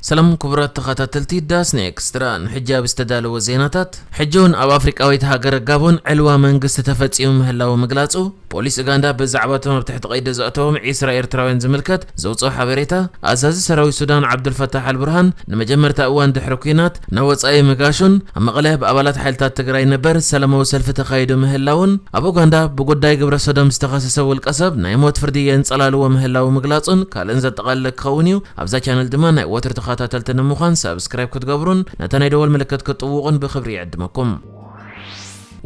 ሰላም ክቡራት ተኸታተልቲ ዳስኒ ኤክስትራ፣ ንሕጂ ኣብ ዝተዳለወ ዜናታት፣ ሕጂ እውን ኣብ ኣፍሪቃዊት ሃገር ጋቦን ዕልዋ መንግስቲ ተፈጺሙ ምህላዉ ምግላጹ፣ ፖሊስ ኡጋንዳ ብዛዕባ እቶም ኣብ ትሕቲ ቀይዲ ዘእተዎም ዒስራ ኤርትራውያን ዝምልከት ዘውጽኦ ሓበሬታ፣ ኣዛዚ ሰራዊት ሱዳን ዓብዱልፈታሕ ኣልቡርሃን ንመጀመርታ እዋን ድሕሪ ኲናት ናብ ወጻኢ ምጋሹን ኣብ መቐለ ብኣባላት ሓይልታት ትግራይ ነበር ሰላማዊ ሰልፊ ተኻይዱ ምህላውን ኣብ ኡጋንዳ ብጉዳይ ግብረ ሰዶም ዝተኸሰሰ ውልቀ ሰብ ናይ ሞት ፍርዲ የንጸላልዎ ምህላዉ ምግላጹን ካልእን ዘጠቓለለ ክኸውን እዩ። ኣብዛ ቻነል ድማ ናይ ወትሩ ተኸታተልቲ ንምዃን ሳብስክራይብ ክትገብሩን ነታ ናይ ደወል ምልክት ክትጥውቑን ብኽብሪ ይዕድመኩም።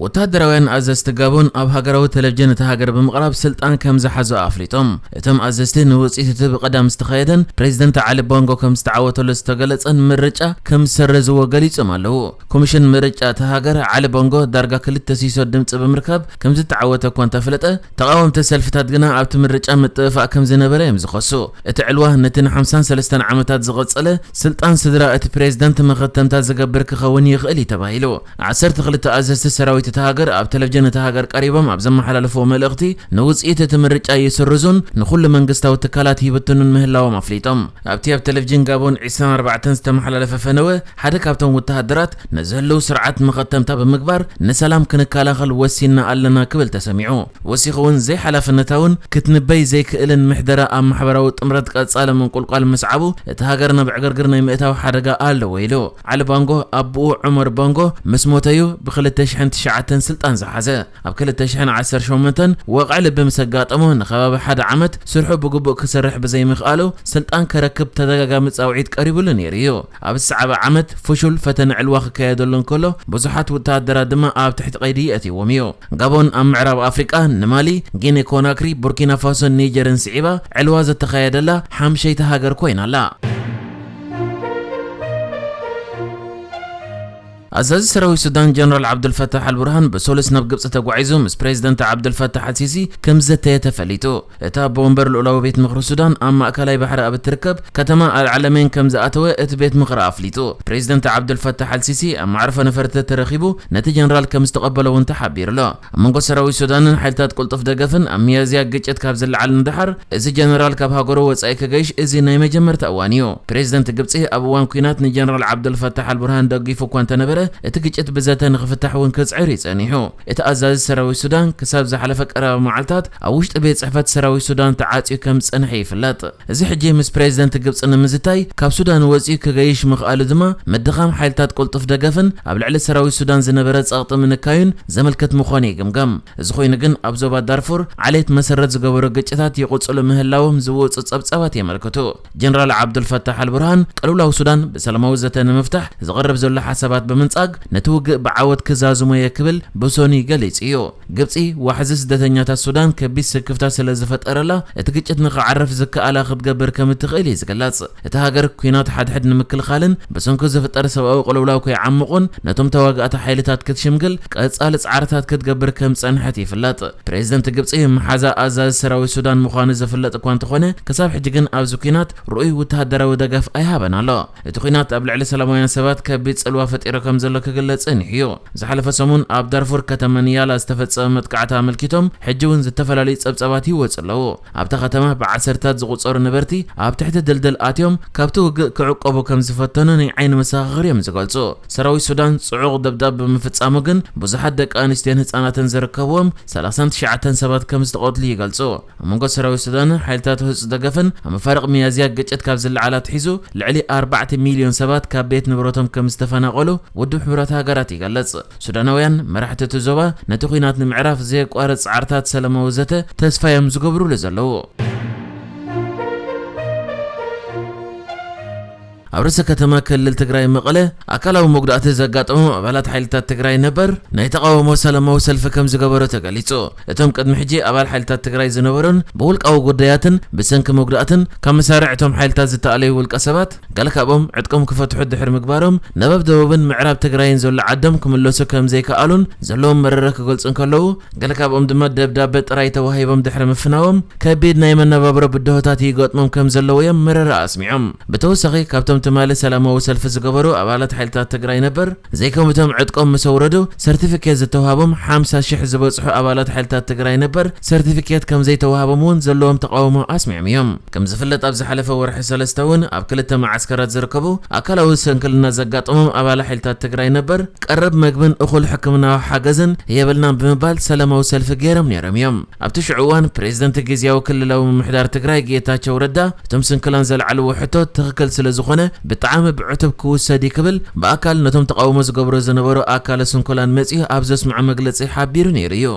ወተሃደራውያን ኣዘዝቲ ጋቦን ኣብ ሃገራዊ ቴሌቪዥን እታ ሃገር ብምቕራብ ስልጣን ከም ዝሓዙ ኣፍሊጦም። እቶም ኣዘዝቲ ንውፅኢት እቲ ብቐዳም ዝተኻየደን ፕሬዚደንት ዓሊ ቦንጎ ከም ዝተዓወተሉ ዝተገለጸን ምርጫ ከም ዝሰረዝዎ ገሊጾም ኣለዉ። ኮሚሽን ምርጫ እታ ሃገር ዓሊ ቦንጎ ዳርጋ ክልተ ሲሶ ድምፂ ብምርካብ ከም ዝተዓወተ እኳ እንተፍለጠ፣ ተቓወምቲ ሰልፍታት ግና ኣብቲ ምርጫ ምጥፍፋእ ከም ዝነበረ እዮም ዝኸሱ። እቲ ዕልዋ ነቲ ንሓምሳን ሰለስተን ዓመታት ዝቐጸለ ስልጣን ስድራ እቲ ፕሬዝዳንት መኸተምታ ዝገብር ክኸውን ይኽእል እዩ ተባሂሉ። ዓሰርተ ክልተ ኣዘዝቲ ሰራዊት እታ ሃገር ኣብ ቴሌቪዥን እታ ሃገር ቀሪቦም ኣብ ዘመሓላለፍዎ መልእኽቲ፣ ንውጽኢት እቲ ምርጫ ይስርዙን ንኹሉ መንግስታዊ ትካላት ይብትኑን ምህላዎም ኣፍሊጦም። ኣብቲ ኣብ ቴሌቪዥን ጋቦን ዒስራን ኣርባዕተን ዝተመሓላለፈ ፈነወ፣ ሓደ ካብቶም ወተሃደራት ነዚ ህልው ስርዓት መኸተምታ ብምግባር ንሰላም ክንከላኸል ወሲንና ኣለና ክብል ተሰሚዑ። ወሲኹ እውን ዘይሓላፍነታውን ክትንበይ ዘይክእልን ምሕደራ ኣብ ማሕበራዊ ጥምረት ቀጻሊ ምንቁልቋል ምስዓቡ፣ እቲ ሃገር ናብ ዕግርግር ናይ ምእታው ሓደጋ ኣለዎ ኢሉ። ዓሊ ባንጎ ኣቦኡ ዑመር ባንጎ ምስ ሞተዩ ብ ክልተ ሽሕን ትሽዓተን ስልጣን ዝሓዘ። ኣብ ክልተ ሽሕን ዓሰርተ ሸሞንተን ወቕዒ ልቢ ምስ ኣጋጠሞ ንኸባቢ ሓደ ዓመት ስርሑ ብግቡእ ክሰርሕ ብዘይምኽኣሉ ስልጣን ከረክብ ተደጋጋሚ ጻውዒት ቀሪቡሉ ነይሩ እዩ። ኣብ ዝሰዓበ ዓመት ፍሹል ፈተነ ዕልዋ ክካየደሉ እንከሎ ብዙሓት ወተሃደራት ድማ ኣብ ትሕቲ ቀይዲ የእትይዎም እዩ። ጋቦን ኣብ ምዕራብ ኣፍሪቃ ንማሊ፣ ጊኒ ኮናክሪ፣ ቡርኪና ፋሶን ኒጀርን ስዒባ ዕልዋ ዘተኻየደላ ሓምሸይቲ ሃገር ኮይና ኣላ። ኣዛዚ ሰራዊት ሱዳን ጀነራል ዓብዱልፈታሕ ኣልቡርሃን ብሰሉስ ናብ ግብጺ ተጓዒዙ ምስ ፕሬዚደንት ዓብዱልፈታሕ ኣልሲሲ ከም ዝዘተየ ተፈሊጡ። እቲ ኣቦ ወንበር ልኡላዊ ቤት ምኽሪ ሱዳን ኣብ ማእከላይ ባሕሪ ኣብ እትርከብ ከተማ ኣልዓለሜን ከም ዝኣተወ እቲ ቤት ምኽሪ ኣፍሊጡ። ፕሬዚደንት ዓብዱልፈታሕ ኣልሲሲ ኣብ መዕርፎ ነፈርቲ ተረኺቡ ነቲ ጀነራል ከም ዝተቐበሎ እውን ተሓቢሩ ኣሎ። ኣብ መንጎ ሰራዊት ሱዳንን ሓይልታት ቅልጡፍ ደገፍን ኣብ ሚያዝያ ግጭት ካብ ዝለዓል ንደሓር፣ እዚ ጀነራል ካብ ሃገሩ ወጻኢ ክገይሽ እዚ ናይ መጀመርታ እዋን እዩ። ፕሬዚደንት ግብጺ ኣብ እዋን ኲናት ንጀነራል ዓብዱልፈታሕ ኣልቡርሃን ደጊፉ እኳ እንተነበረ፣ እቲ ግጭት ብዘተ ንኽፍታሕ እውን ክጽዕር እዩ ጸኒሑ። እቲ ኣዛዚ ሰራዊት ሱዳን ክሳብ ዝሓለፈ ቀረባ መዓልታት ኣብ ውሽጢ ቤት ጽሕፈት ሰራዊት ሱዳን ተዓጽዩ ከም ዝጸንሐ ይፍለጥ። እዚ ሕጂ ምስ ፕሬዚደንት ግብጺ ንምዝታይ ካብ ሱዳን ወጺኡ ክገይሽ ምኽኣሉ ድማ ምድኻም ሓይልታት ቅልጡፍ ደገፍን ኣብ ልዕሊ ሰራዊት ሱዳን ዝነበረ ጸቕጢ ምንካዩን ዘመልክት ምዃኑ ይግምገም። እዚ ኮይኑ ግን ኣብ ዞባ ዳርፉር ዓሌት መሰረት ዝገበሩ ግጭታት ይቕጽሉ ምህላዎም ዝወጹ ጸብጻባት የመልክቱ። ጀነራል ዓብዱልፈታሕ ኣልቡርሃን ቅልውላው ሱዳን ብሰላማዊ ዘተ ንምፍታሕ ዝቐርብ ዘሎ ሓሳባት ብምንጻግ ነቲ ውግእ ብዓወት ክዛዝሞ እየ ክብል ብሶኒ ገሊጹ እዩ። ግብጺ ዋሕዚ ስደተኛታት ሱዳን ከቢድ ስክፍታ ስለ ዝፈጠረላ፣ እቲ ግጭት ንኽዓርፍ ዝከኣላ ክትገብር ከም እትኽእል እዩ ዝግለጽ። እታ ሃገር ኲናት ሓድሕድ ንምክልኻልን ብሰንኩ ዝፍጠር ሰብኣዊ ቅልውላው ከይዓምቑን ነቶም ተዋጋእቲ ሓይልታት ክትሽምግል ቀጻሊ ጻዕርታት ክትገብር ከም ዝጸንሐት ይፍለጥ። ፕሬዚደንት ግብጺ መሓዛ ኣዛዚ ሰራዊት ሱዳን ምዃኑ ዝፍለጥ እኳ እንተኾነ፣ ክሳብ ሕጂ ግን ኣብዚ ኲናት ርኡይ ወተሃደራዊ ደገፍ ኣይሃበን ኣሎ። እቲ ኲናት ኣብ ልዕሊ ሰላማውያን ሰባት ከቢድ ጽልዋ ፈጢሩ ከም ዘሎ ክግለጽ ጸኒሑ እዩ። ዝሓለፈ ሰሙን ኣብ ዳርፉር ከተማ ንያላ ዝተፈጸመ መጥቃዕቲ ኣመልኪቶም ሕጂ እውን ዝተፈላለዩ ጸብጻባት ይወጹ ኣለዉ። ኣብታ ከተማ ብዓሰርታት ዝቑጸሩ ነበርቲ ኣብ ትሕቲ ድልድል ኣትዮም ካብቲ ውግእ ክዕቆቡ ከም ዝፈተኑ ናይ ዓይኒ መሰኻኽር እዮም ዝገልጹ። ሰራዊት ሱዳን ጽዑቕ ደብዳብ ብምፍጻሙ ግን ብዙሓት ደቂ ኣንስትዮን ህጻናትን ዝርከብዎም ሰላሳን ትሽዓተን ሰባት ከም ዝተቐትሉ ይገልጹ። ኣብ መንጎ ሰራዊት ሱዳን ሓይልታት ህጹጽ ደገፍን ኣብ መፋርቕ ሚያዝያ ግጭት ካብ ዝለዓል ኣትሒዙ ልዕሊ ኣርባዕተ ሚልዮን ሰባት ካብ ቤት ንብረቶም ከም ዝተፈናቐሉ ውድብ ሕቡራት ሃገራት ይገልጽ። ሱዳናውያን መራሕቲ እቲ ዞባ ነቲ ኲናት ንምዕራፍ ዘየቋርጽ ጻዕርታት ሰላማዊ ዘተ ተስፋ እዮም ዝገብሩሉ ዘለዉ። ኣብ ርእሰ ከተማ ክልል ትግራይ መቐለ ኣካላዊ መጉዳእቲ ዘጋጠሞም ኣባላት ሓይልታት ትግራይ ነበር ናይ ተቓውሞ ሰላማዊ ሰልፊ ከም ዝገበሩ ተገሊጹ። እቶም ቅድሚ ሕጂ ኣባል ሓይልታት ትግራይ ዝነበሩን ብውልቃዊ ጉዳያትን ብሰንኪ መጉዳእትን ካብ መሳርዕቶም ሓይልታት ዝተኣለዩ ውልቀ ሰባት፣ ገለ ካብኦም ዕጥቆም ክፈትሑ ድሕሪ ምግባሮም፣ ናብ ኣብ ደቡብን ምዕራብ ትግራይን ዘሎ ዓዶም ክምለሱ ከም ዘይከኣሉን ዘለዎም መረረ ክገልጹ እንከለዉ፣ ገለ ካብኦም ድማ ደብዳበ ጥራይ ተዋሂቦም ድሕሪ ምፍናዎም ከቢድ ናይ መነባብሮ ብድሆታት ይገጥሞም ከም ዘለዉ እዮም መረረ ኣስሚዖም። ብተወሳኺ ካብቶም ትማሊ ሰላማዊ ሰልፊ ዝገበሩ ኣባላት ሓይልታት ትግራይ ነበር ዘይከምቶም ዕጥቆም ምስ ኣውረዱ ሰርቲፊኬት ዝተዋሃቦም ሓምሳ ሽሕ ዝበጽሑ ኣባላት ሓይልታት ትግራይ ነበር ሰርቲፊኬት ከም ዘይተዋሃቦም እውን ዘለዎም ተቃውሞ ኣስሚዖም እዮም። ከም ዝፍለጥ ኣብ ዝሓለፈ ወርሒ ሰለስተ እውን ኣብ ክልተ መዓስከራት ዝርከቡ ኣካላዊ ስንክልና ዘጋጠሞም ኣባላት ሓይልታት ትግራይ ነበር ቀረብ መግብን እኹል ሕክምናዊ ሓገዝን የብልናን ብምባል ሰላማዊ ሰልፊ ገይሮም ነይሮም እዮም። ኣብቲ ሽዑ እዋን ፕሬዝደንት ግዝያዊ ክልላዊ ምምሕዳር ትግራይ ጌታቸው ረዳ እቶም ስንክላን ዘልዓልዎ ሕቶ ትኽክል ስለ ዝኾነ ብጣዕሚ ብዕቱብ ክውሰድ እዩ ክብል ብኣካል ነቶም ተቃውሞ ዝገብሩ ዝነበሩ ኣካለ ስንኩላን መጺኡ ኣብ ዘስምዖ መግለጺ ሓቢሩ ነይሩ እዩ።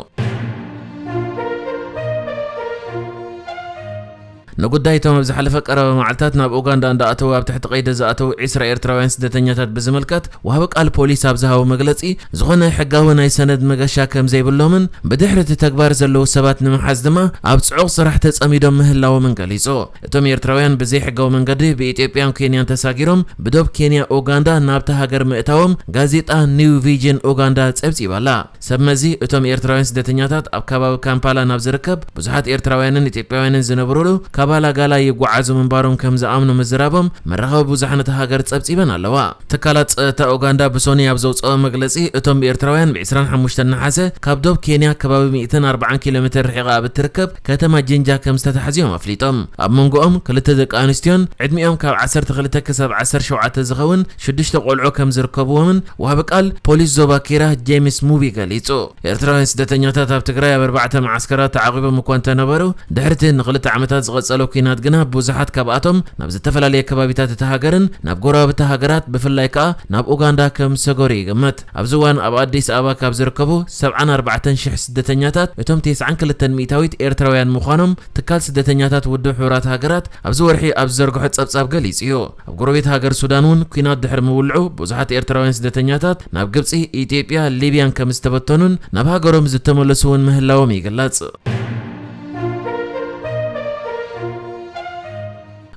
ንጉዳይ እቶም ኣብ ዝሓለፈ ቀረባ መዓልታት ናብ ኡጋንዳ እንዳኣተዉ ኣብ ትሕቲ ቀይዲ ዝኣተዉ ዒስራ ኤርትራውያን ስደተኛታት ብዝምልከት ወሃቢ ቃል ፖሊስ ኣብ ዝሃቦ መግለጺ ዝኾነ ሕጋዊ ናይ ሰነድ መገሻ ከም ዘይብሎምን ብድሕሪ እቲ ተግባር ዘለዉ ሰባት ንምሓዝ ድማ ኣብ ጽዑቕ ስራሕ ተጸሚዶም ምህላዎምን ገሊጹ። እቶም ኤርትራውያን ብዘይሕጋዊ መንገዲ ብኢትዮጵያን ኬንያን ተሳጊሮም ብዶብ ኬንያ ኡጋንዳ ናብታ ሃገር ምእታዎም ጋዜጣ ኒው ቪዥን ኡጋንዳ ጸብጺባላ። ሰብ መዚ እቶም ኤርትራውያን ስደተኛታት ኣብ ከባቢ ካምፓላ ናብ ዝርከብ ብዙሓት ኤርትራውያንን ኢትዮጵያውያንን ዝነብሩሉ ካባላጋላ ይጓዓዙ ምንባሮም ከም ዝኣምኑ ምዝራቦም መራኸቢ ብዙሓን እታ ሃገር ጸብጺበን ኣለዋ። ትካላት ጸጥታ ኡጋንዳ ብሶኒ ኣብ ዘውጽኦ መግለጺ እቶም ኤርትራውያን ብ ዕስራን ሓሙሽተን ነሓሰ ካብ ዶብ ኬንያ ከባቢ ሚእትን ኣርባዓን ኪሎ ሜትር ርሒቓ ኣብ እትርከብ ከተማ ጅንጃ ከም ዝተታሕዙ እዮም ኣፍሊጦም። ኣብ መንጎኦም ክልተ ደቂ ኣንስትዮን ዕድሚኦም ካብ ዓሰርተ ክልተ ክሳብ ዓሰርተ ሸውዓተ ዝኸውን ሽዱሽተ ቆልዑ ከም ዝርከብዎምን ወሃቢ ቃል ፖሊስ ዞባ ኪራ ጄምስ ሙቢ ገሊጹ። ኤርትራውያን ስደተኛታት ኣብ ትግራይ ኣብ ኣርባዕተ መዓስከራት ተዓቒቦም እኳ እንተነበሩ ድሕርቲ ንክልተ ዓመታት ዝቐጸለ ኲናት ግና ብዙሓት ካብኣቶም ናብ ዝተፈላለየ ከባቢታት እታ ሃገርን ናብ ጎረባብቲ ሃገራት ብፍላይ ከኣ ናብ ኡጋንዳ ከም ዝሰገሩ ይግመት። ኣብዚ እዋን ኣብ ኣዲስ ኣበባ ካብ ዝርከቡ ሰብዓን ኣርባዕተን ሽሕ ስደተኛታት እቶም ተስዓን ክልተን ሚእታዊት ኤርትራውያን ምዃኖም ትካል ስደተኛታት ውድብ ሕቡራት ሃገራት ኣብዚ ወርሒ ኣብ ዝዘርግሖ ጸብጻብ ገሊጹ እዩ። ኣብ ጎረቤት ሃገር ሱዳን እውን ኲናት ድሕሪ ምውልዑ ብዙሓት ኤርትራውያን ስደተኛታት ናብ ግብጺ፣ ኢትዮጵያ፣ ሊብያን ከም ዝተበተኑን ናብ ሃገሮም ዝተመለሱ እውን ምህላዎም ይግለጽ።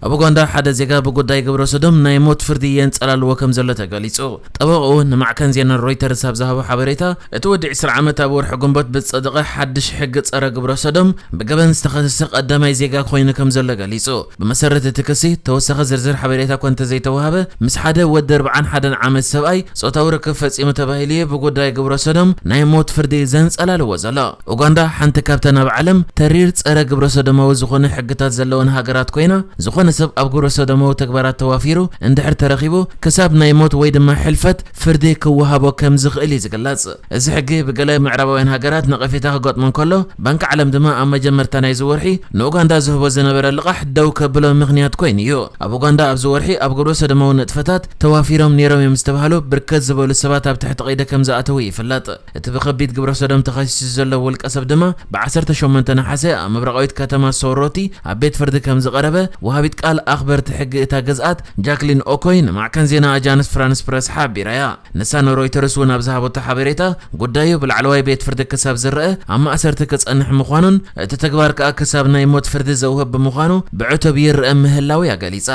ኣብ ኡጋንዳ ሓደ ዜጋ ብጉዳይ ግብረ ሰዶም ናይ ሞት ፍርዲ የንጸላልዎ ከም ዘሎ ተገሊጹ። ጠበቕኡ ንማዕከን ዜና ሮይተርስ ኣብ ዝሃቦ ሓበሬታ እቲ ወዲ ዕስራ ዓመት ኣብ ወርሒ ግንቦት ብዝጸደቐ ሓድሽ ሕጊ ጸረ ግብረ ሰዶም ብገበን ዝተኸሰሰ ቀዳማይ ዜጋ ኮይኑ ከም ዘሎ ገሊጹ። ብመሰረት እቲ ክሲ ተወሳኺ ዝርዝር ሓበሬታ እኳ እንተዘይተዋህበ ምስ ሓደ ወዲ ኣርባዓን ሓደን ዓመት ሰብኣይ ጾታዊ ርክብ ፈጺሙ ተባሂሉ እዩ ብጉዳይ ግብረ ሰዶም ናይ ሞት ፍርዲ ዘንጸላልዎ ዘሎ። ኡጋንዳ ሓንቲ ካብተን ኣብ ዓለም ተሪር ጸረ ግብረ ሰዶማዊ ዝኾነ ሕግታት ዘለወን ሃገራት ኮይና ዝኾነ ሰብ ኣብ ግብረ ሰዶማዊ ተግባራት ተዋፊሩ እንድሕር ተረኺቡ ክሳብ ናይ ሞት ወይ ድማ ሕልፈት ፍርዲ ክወሃቦ ከም ዝኽእል እዩ ዝግለጽ። እዚ ሕጊ ብገለ ምዕራባውያን ሃገራት ነቐፌታ ክገጥሞ እንከሎ ባንኪ ዓለም ድማ ኣብ መጀመርታ ናይዚ ወርሒ ንኡጋንዳ ዝህቦ ዝነበረ ልቓሕ ደው ከብሎ ምኽንያት ኮይኑ እዩ። ኣብ ኡጋንዳ ኣብዚ ወርሒ ኣብ ግብረ ሰዶማዊ ንጥፈታት ተዋፊሮም ነይሮም እዮም ዝተባህሉ ብርከት ዝበሉ ሰባት ኣብ ትሕቲ ቀይዲ ከም ዝኣተዉ ይፍለጥ። እቲ ብኸቢድ ግብረ ሰዶም ተኸሲሱ ዘሎ ውልቀ ሰብ ድማ ብ ዓሰርተ ሸሞንተ ነሓሰ ኣብ ምብራቓዊት ከተማ ሶሮቲ ኣብ ቤት ፍርዲ ከም ዝቐረበ ወሃቢት ቃል ኣኽበርቲ ሕጊ እታ ግዝኣት ጃክሊን ኦኮይ ንማዕከን ዜና ኣጃንስ ፍራንስ ፕረስ ሓቢራ እያ። ንሳ ንሮይተርስ እውን ኣብ ዝሃበቶ ሓበሬታ ጉዳዩ ብላዕለዋይ ቤት ፍርዲ ክሳብ ዝረአ ኣብ ማእሰርቲ ክጸንሕ ምዃኑን እቲ ተግባር ከኣ ክሳብ ናይ ሞት ፍርዲ ዘውህብ ብምዃኑ ብዕቱብ ይረአ ምህላው እያ ገሊጻ።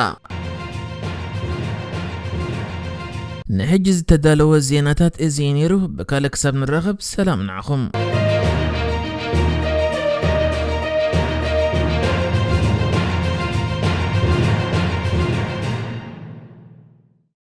ንሕጂ ዝተዳለወ ዜናታት እዚ እዩ ነይሩ። ብካልእ ክሳብ ንራኸብ ሰላም ንዓኹም።